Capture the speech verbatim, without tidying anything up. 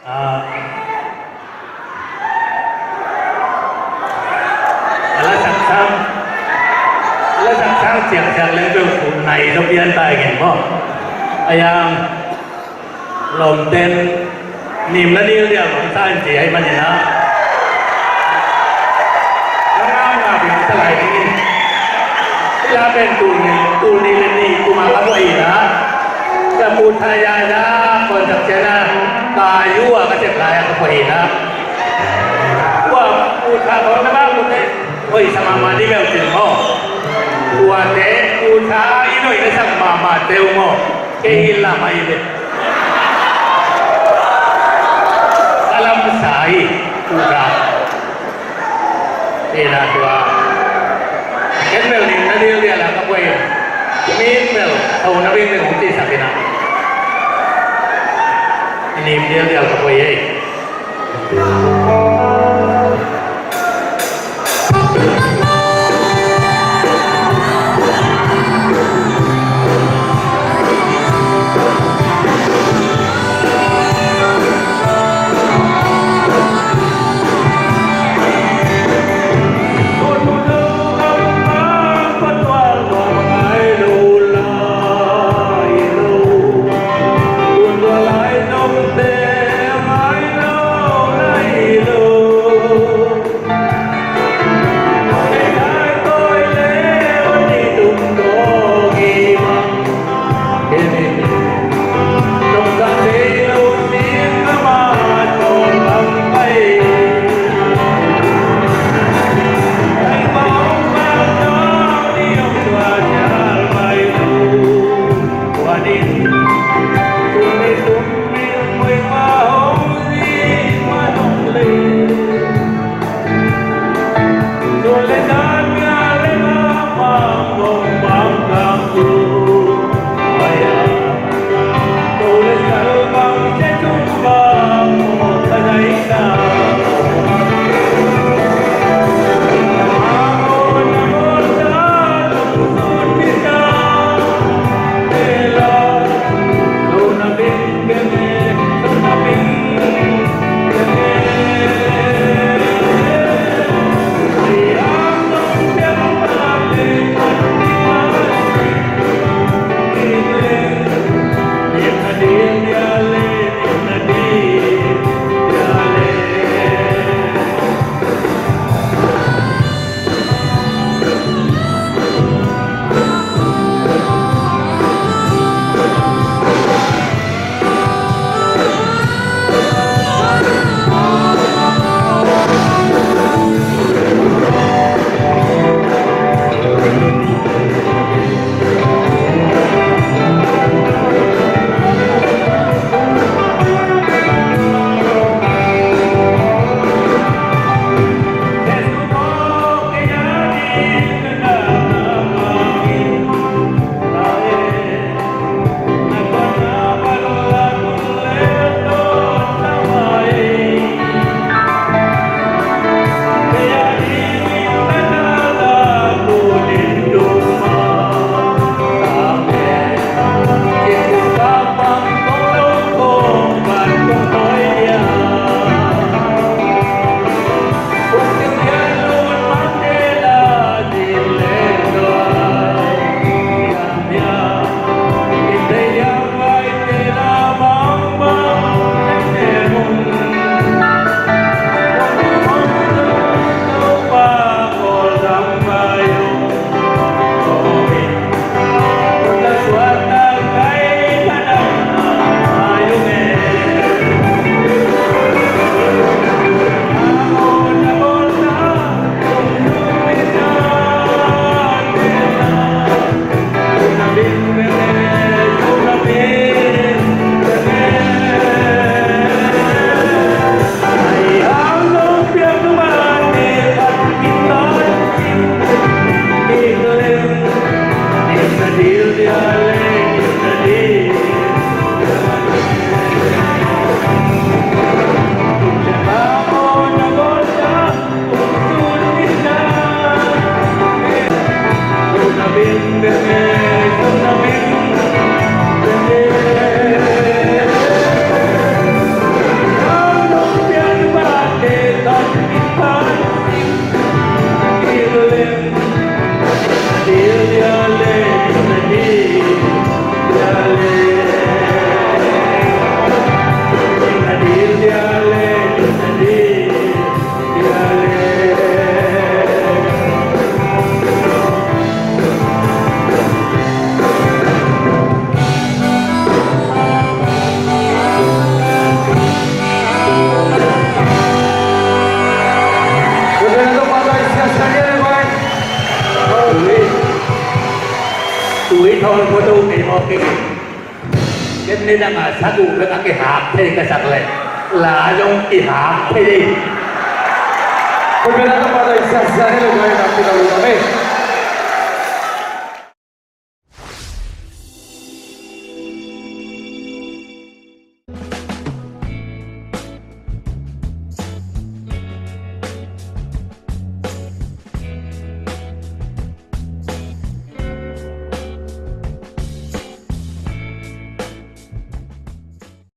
A, a lasak sang, a lasak sang ciangciang leng bel ku nai zaw pian ta ing maw. A yang lawmten nimna dildial bang sa in ci ahih manin ah, na ngakngak lang sa lai ding in. Hih la pen tul ni, tul ni le ni kum a ka buai in ah, ka pu tha ya ya, kon tak cian a, ka yu a ka cep lai a ka buai in ah. Tua pu tha ko na ba pu te, oi sa mahmah ding bel cin maw. Tuate pu tha in oi na sak mahmah teu maw. Kei in la mai ve. Ka lam sa hi, pu tha. Ina tua. Ken bel nim na dildial a ka buai in. Min bel, tho na bing bing hong ci sak ina. Nim dildial ka buai ei. Tawh photo kei mawk kei. Ken nidang a satu bek a kihak thei ka sak leh la zong kihak thei ding. Koi pen a ka pa dai siasia hi lo, gai nak kita lo na me.